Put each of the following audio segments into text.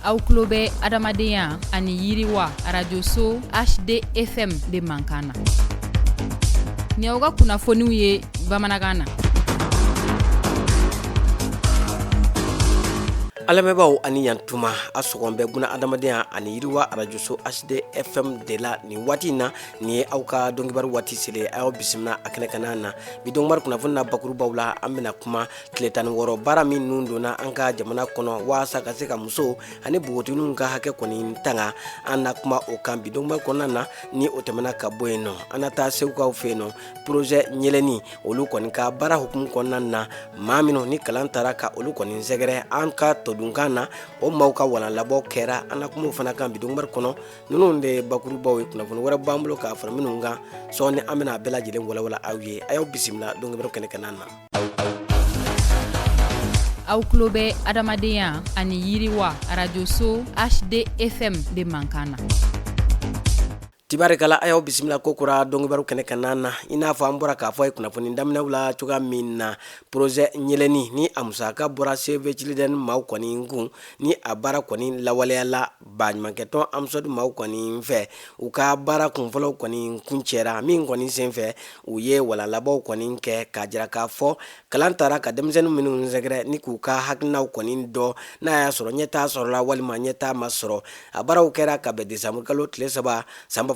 Aw tulo bɛ adamadenya ani yiriwa arajoso HDFM de mankan na. Nin y'aw ka kunnafoniw ye bamanankan na. An lamɛnbaaw ani yantuma, a sɔgɔn bɛ buna adamadenya ani yiriwa arajoso HDFM de la nin waati in na. Nin ye aw ka donkibaru waati selen, a y'aw bisimila a kɛnɛ kanna na. Bi donkibaru kunnafoni na bakurubaw la, an bɛna kuma tile 16 baara min nun donna an ka jamana kɔnɔ waasa ka se ka muso ani npogotigininw ka hakɛ kɔni tanga. An na kuma o kan bi donkibaru kɔnɔna na. Ni o tɛmɛna ka bɔ yen nɔ, an na taa segukaw fɛ yen nɔ, projet ɲɛlɛni olu kɔni ka baara hukumu kɔnɔna na, maa minnu ni kalan taara ka olu kɔni sɛgɛrɛ an ka todunkan na, o maaw ka walanlabɔ kɛra. An na kuma o fana kan bi donkibaru kɔnɔ. Ninnu de ye bakurubaw ye. Kunnafoni wɛrɛ b'an bolo k'a fara minnu kan sɔɔni, an bɛna a bɛɛ lajɛlen walawala aw ye. A y'aw bisimila donkibaru kɛnɛ kanna na. Aw tulo bɛ adamadenya ani yiriwa arajoso HDFM de mankan na. Tibarikala, a y'aw bisimila ko kura donkibaru kɛnɛ kanna na. I n'a fɔ an bɔra k'a fɔ ye kunnafoni daminɛw la cogoya min na, projet ɲɛlɛni ni a musaka bɔra Save the Children maaw kɔni kun, ni a baara kɔni lawaleyala baɲumankɛtɔn AMSODE maaw kɔni fɛ, u ka baara kunfɔlɔw kɔni kuncɛra min kɔni senfɛ, u ye walanlabɔw kɔni kɛ k'a jira k'a fɔ kalan taara ka denmisɛnnin minnu sɛgɛrɛ ni k'u ka hakilinaw kɔni dɔn, n'a y'a sɔrɔ ɲɛtaa sɔrɔla walima ɲɛtaa ma sɔrɔ. A baaraw kɛra ka bɛn desanburukalo tile 3 san 2025.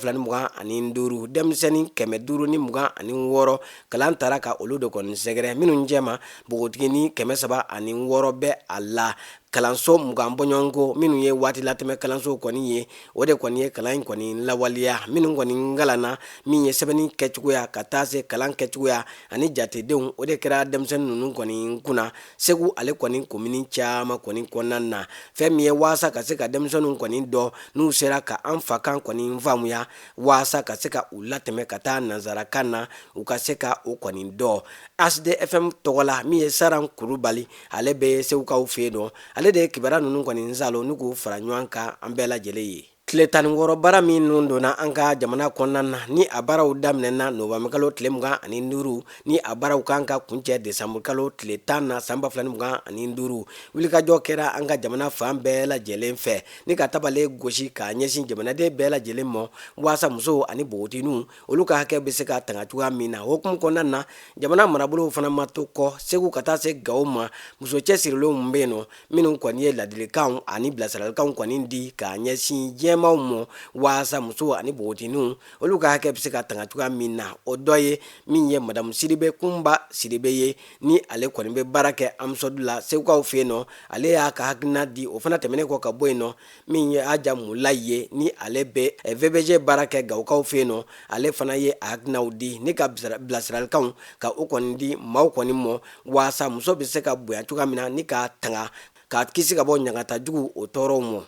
Denmisɛnnin 526 kalan taara ka olu de kɔni sɛgɛrɛ, minnu cɛma npogotiginin 306 bɛ a la. Kalanso 20 bɔɲɔgɔnko minnu ye waati latɛmɛ kalanso kɔni ye, o de kɔni ye kalan in kɔni lawaleya. Minnu kɔni kalanna min ye sɛbɛnni kɛcogoya ka taa se kalan kɛcogoya ani jatedenw, o de kɛra denmisɛnnin ninnu kɔni kunna Segu ale kɔni komini caman kɔni kɔnɔna na. Fɛn min ye waasa ka se ka denmisɛnninw kɔni dɔn n'u sera ka an fakan kɔni faamuya, waasa ka se ka u latɛmɛ ka taa nansarakan na, u ka se ka o kɔni dɔn. HDFM tɔgɔ la, min ye Saran Kulubali, ale bɛ segukaw fɛ yen nɔ, ale de ye kibaruya ninnu kɔni salo ni k'u fara ɲɔgɔn kan an bɛɛ lajɛlen ye. Tile 16 baara min nun donna an ka jamana kɔnɔna na, ni a baaraw daminɛna nowanburukalo tile 25, ni a baaraw kan ka kuncɛ desanburukalo tile 10 na san 2025, wulikajɔ kɛra an ka jamana fan bɛɛ lajɛlen fɛ ni ka tabale gosi k'a ɲɛsin jamanaden bɛɛ lajɛlen ma, waasa musow ani npogotigininw olu ka hakɛ bɛ se ka tanga cogoya min na. Hukumu kɔnɔna na, jamana marabolow fana ma to kɔ. Segu ka taa se Gawo ma, muso cɛsirilenw bɛ yen nɔ minnu kɔni ye ladilikanw ani bilasiralikanw kɔni di k'a ɲɛsin diɲɛmaaw ma, waasa musow ani npogotigininw olu ka hakɛ bɛ se ka tanga cogoya min na. O dɔ ye min ye madamu Sidibe Kunba Sidibe ye, ni ale kɔni bɛ baara kɛ AMSODE la segukaw fɛ yen nɔ. Ale y'a ka hakilina di. O fana tɛmɛnen kɔ ka bɔ yen nɔ, min ye Aja Mulayi ye, ni ale bɛ VBG baara kɛ Gawokaw fɛ yen nɔ, ale fana ye a hakilinaw di ni ka bilasiralikanw ka o kɔni di maaw kɔni ma, waasa muso bɛ se ka bonya cogoya min na ni k'a tanga k'a kisi ka bɔ ɲangata jugu o tɔɔrɔw ma.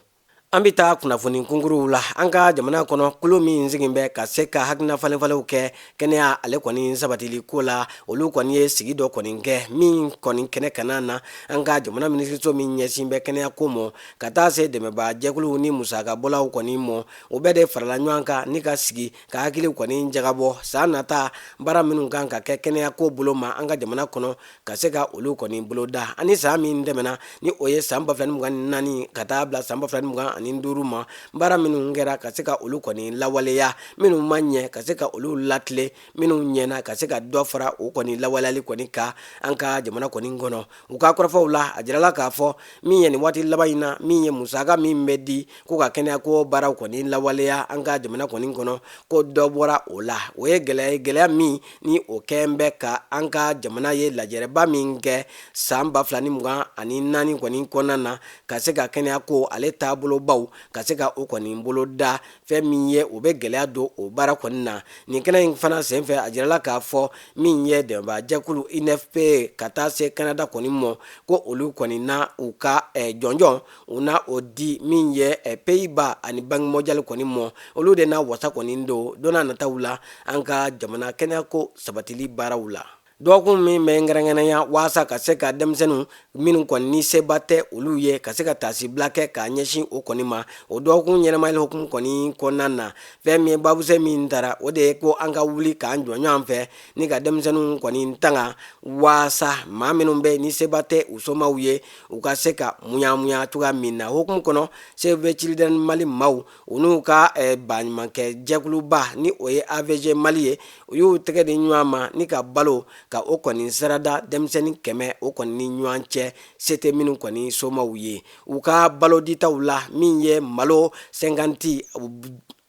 An bɛ taa kunnafoni kunkuruw la. An ka jamana kɔnɔ, kulu min sigin bɛ ka se ka hakilina falenfalenw kɛ kɛnɛya ale kɔni sabatili ko la, olu kɔni ye sigi dɔ kɔni kɛ min kɔni kɛnɛ kanna na, an ka jamana minisiriso min ɲɛsin bɛ kɛnɛya ko ma, ka taa se dɛmɛbaa jɛkuluw ni musakabɔlaw kɔni ma, o bɛɛ de farala ɲɔgɔn kan ni ka sigi ka hakili kɔni jagabɔ san nata baara minnu kan ka kɛ kɛnɛya ko bolo ma an ka jamana kɔnɔ, ka se ka olu kɔni boloda. Ani san min tɛmɛna, ni o ye san 2024 ka taa bila san 2025 ma, baara minnu kɛra ka se ka olu kɔni lawaleya, minnu ma ɲɛ ka se ka olu latilen, minnu ɲɛna ka se ka dɔ fara o kɔni lawaleyali kɔni kan an ka jamana kɔni kɔnɔ. U ka kɔrɔfɔw la, a jirala k'a fɔ min ye nin waati laban in na, min ye musaka min bɛ di ko ka kɛnɛyako baaraw kɔni lawaleya an ka jamana kɔni kɔnɔ, ko dɔ bɔra o la. O ye gɛlɛya ye, gɛlɛya min ni o kɛn bɛ ka an ka jamana ye lajɛrɛba min kɛ san 2024 kɔni kɔnɔna na, ka se ka kɛnɛyako ale taabolobaw ka se ka o kɔni boloda. Fɛn min ye o bɛ gɛlɛya don o baara kɔni na. Nin kɛnɛ in fana senfɛ, a jirala k'a fɔ min ye dɛmɛbaajɛkulu UNFPA ka taa se Canada kɔni ma, ko olu kɔni na u ka jɔnjɔn u na o di min ye Pays-Bas ani Banque mondiale kɔni ma, olu de na wasa kɔni don don nataw la an ka jamana kɛnɛyako sabatili baaraw la. Dɔgɔkun min bɛ kɛrɛnkɛrɛnya waasa ka se ka denmisɛnninw minnu kɔni ni seba tɛ olu ye ka se ka taasibila kɛ k'a ɲɛsin o kɔni ma, o dɔgɔkun ɲɛnamayali hukumu kɔni kɔnɔna na, fɛn min ye babuse min tara, o de ye ko an ka wuli k'an jɔ ɲɔgɔn fɛ ni ka denmisɛnninw kɔni tanga waasa maa minnu bɛ ni seba tɛ u somaw ye, u ka se ka muɲamuɲa cogoya min na. Hukumu kɔnɔ, Save Children Mali maaw, u n'u ka baɲumankɛ jɛkuluba ni o ye AVG Mali ye, u y'u tɛgɛ di ɲɔgɔn ma ni ka balo ka o kɔni sarada denmisɛnnin 100 o kɔni ni ɲɔgɔn cɛ, se tɛ minnu kɔni somaw ye. U ka balo ditaw la, min ye malo 50,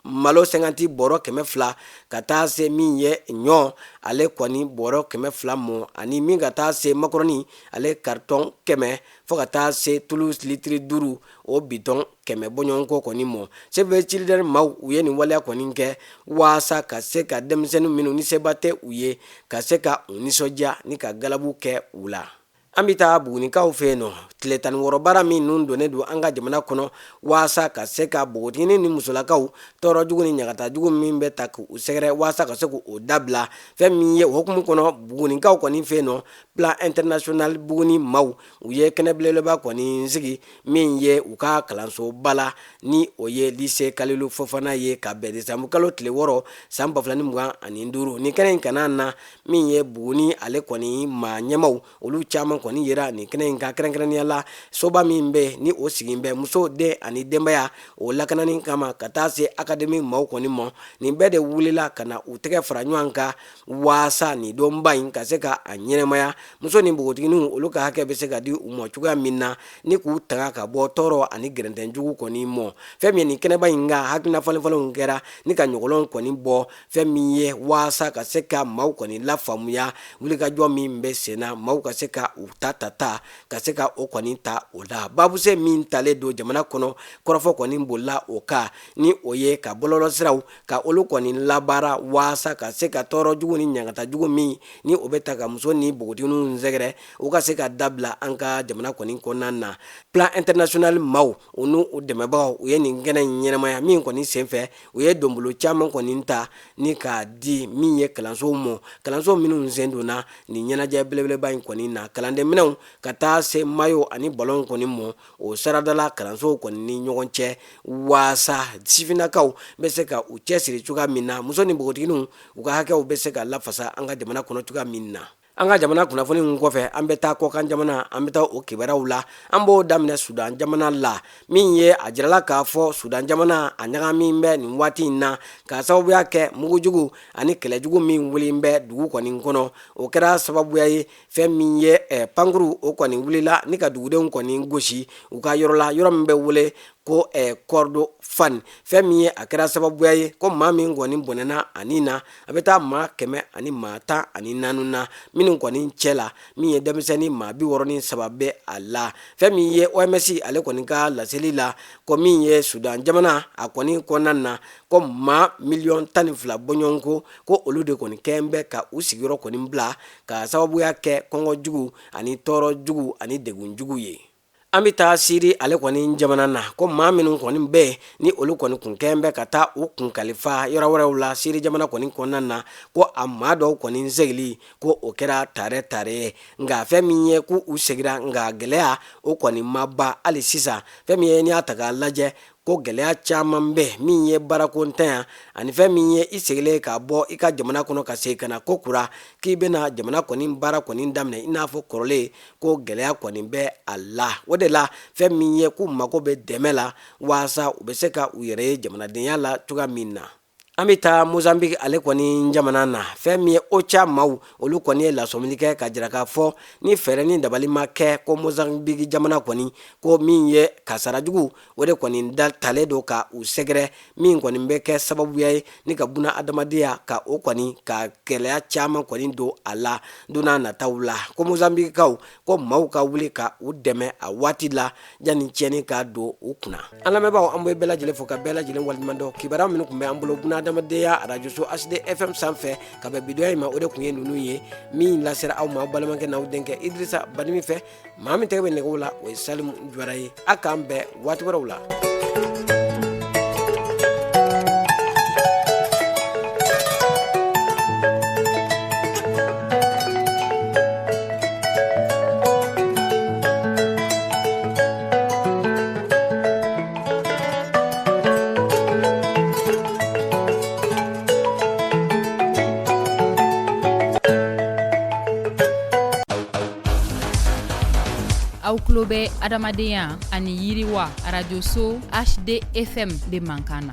malo 50 bɔrɔ 200, ka taa se min ye ɲɔ ale kɔni bɔrɔ 200 mɔ, ani min ka taa se makɔrɔni ale karitɔn 100, fo ka taa se tulu litiri 5 o bitɔn 100 bɔɲɔgɔnko kɔni mɔ. Save Children maaw, u ye nin waleya kɔni kɛ waasa ka se ka denmisɛnnin minnu ni seba tɛ u ye, ka se ka u nisɔndiya ni ka galabu kɛ u la. An bɛ taa Bugunikaw fɛ yen nɔ. Tile 16 baara min nun donnen don an ka jamana kɔnɔ waasa ka se ka npogotiginin ni musolakaw tɔɔrɔ jugu ni ɲagata jugu min bɛ ta k'u sɛgɛrɛ, waasa ka se k'o dabila. Fɛn min ye o hukumu kɔnɔ, Bugunikaw kɔni fɛ yen nɔ, Plan International Buguni maaw, u ye kɛnɛ belebeleba kɔni sigi min ye u ka kalansoba la, ni o ye lycée Kalilu Fofana ye, ka bɛn desanburu kalo tile 6 san 2025. Nin kɛnɛ in kana na, min ye Buguni ale kɔni maa ɲɛmaw, olu caman kɔni yera nin kɛnɛ in kan, kɛrɛnkɛrɛnnenya la soba min bɛ ni o sigi bɛ muso, den ani denbaya o lakanani kama, ka taa se académie maaw kɔni ma. Nin bɛɛ de wulila ka na u tɛgɛ fara ɲɔgɔn kan waasa nin donba in ka se ka a ɲɛnɛmaya, muso ni npogotigininw olu ka hakɛ bɛ se ka di u ma cogoya min na, ni k'u tanga ka bɔ tɔɔrɔ ani gɛrɛntɛnjugu kɔni mɔ. Fɛn min ye nin kɛnɛba in kan, hakilina falenfalenw kɛra ni ka ɲɔgɔlɔnw kɔni bɔ, fɛn min ye waasa ka se ka maaw kɔni lafaamuya wulikajɔ min bɛ senna, maaw ka se ka u ta ta ta ka se ka o kɔni ta o la. Babuse min talen don jamana kɔnɔ, kɔrɔfɔ kɔni bolila o kan, ni o ye ka bɔlɔlɔsiraw ka olu kɔni labaara waasa ka se ka tɔɔrɔ jugu ni ɲangata jugu min ni o bɛ ta ka muso ni npogotigininw sɛgɛrɛ, u ka se ka dabila an ka jamana kɔni kɔnɔna na. Plan International maaw, u n'u dɛmɛbagaw, u ye nin kɛnɛ in ɲɛnamaya min kɔni senfɛ, u ye donbolo caman kɔni ta ni k'a di min ye kalansow mɔ, kalanso minnu sen donna nin ɲɛnajɛ belebeleba in kɔni na, kalandenminɛnw ka taa se mayo ani balon kɔni mɔ, o saradala kalansow kɔni ni ɲɔgɔn cɛ, waasa sifinnakaw bɛ se ka u cɛsiri cogoya min na, muso ni npogotigininw u ka hakɛw bɛ se ka lafasa an ka jamana kɔnɔ cogoya min na. An ka jamana kunnafoni kɔfɛ, an bɛ taa kɔkan jamana, an bɛ taa o kibaruyaw la. An b'o daminɛ Sudan jamana la. Min ye a jirala k'a fɔ Sudan jamana a ɲagami bɛ nin waati in na, k'a sababuya kɛ mugujugu ani kɛlɛjugu min wuli bɛ dugu kɔni kɔnɔ. O kɛra sababuya ye, fɛn min ye pankuru o kɔni wulila ni ka dugudenw kɔni gosi u ka yɔrɔ la, yɔrɔ min bɛ wele ko Kordofan. Fɛn min ye a kɛra sababuya ye ko maa min kɔni bɔnɛna ani na, a bɛ taa maa 114 na, minnu kɔni cɛ la, min ye denmisɛnnin maa 63 bɛ a la. Fɛn min ye OMS ale kɔni ka laseli la, ko min ye Sudan jamana a kɔni kɔnɔna na, ko maa 12 miliyɔn bɔɲɔgɔnko, ko olu de kɔni kɛn bɛ ka u sigiyɔrɔ kɔni bila, ka sababuya kɛ kɔngɔ jugu ani tɔɔrɔ jugu ani degun jugu ye. An bɛ taa Siri ale kɔni jamana na, ko maa minnu kɔni bɛ ni olu kɔni kun kɛn bɛ ka taa u kun kalifa yɔrɔ wɛrɛw la Siri jamana kɔni kɔnɔna na, ko a maa dɔw kɔni segili ko o kɛra tare tare ye. Nka fɛn min ye k'u u segira, nka gɛlɛya o kɔni ma ban hali sisan. Fɛn min ye n'i y'a ta k'a lajɛ, ko gɛlɛya caman bɛ, min ye baarako ntanya ani fɛn min ye i segilen ka bɔ i ka jamana kɔnɔ ka segin ka na ko kura k'i bɛna jamana kɔni baara kɔni daminɛ i n'a fɔ kɔrɔlen, ko gɛlɛya kɔni bɛ a la. O de la, fɛn min ye k'u mago bɛ dɛmɛ la waasa u bɛ se ka u yɛrɛ ye jamanadenya la cogoya min na. An bɛ taa Mozambique ale kɔni jamana na. Fɛn min ye OCHA maaw, olu kɔni ye lasɔmili kɛ ka jira k'a fɔ ni fɛɛrɛ ni dabali ma kɛ, ko Mozambique jamana kɔni, ko min ye kasara jugu o de kɔni da talen don ka u sɛgɛrɛ, min kɔni bɛ kɛ sababuya ye ni ka buna adamadenya ka o kɔni ka gɛlɛya caman kɔni don a la don n'a nataw la. Ko Mozambiquekaw, ko maaw ka wuli ka u dɛmɛ a waati la yanni tiɲɛni ka don u kunna. An lamɛnbaaw, an bɛ bɛɛ lajɛlen fo ka bɛɛ lajɛlen waleɲuman dɔn. Kibaruya minnu tun bɛ an bolo buna adamadenya arajoso HD FM sanfɛ ka bɛn bidonya in ma, o de tun ye ninnu ye. Min lasera aw ma, aw balimakɛ n'aw denkɛ Idirisa Badimi fɛ. Maa min tɛgɛ bɛ nɛgɛw la, o ye Salimu Jara ye. A k'an bɛn waati wɛrɛw la. tulo bɛ adamadenya ani yiriwa arajoso HDFM de mankan na.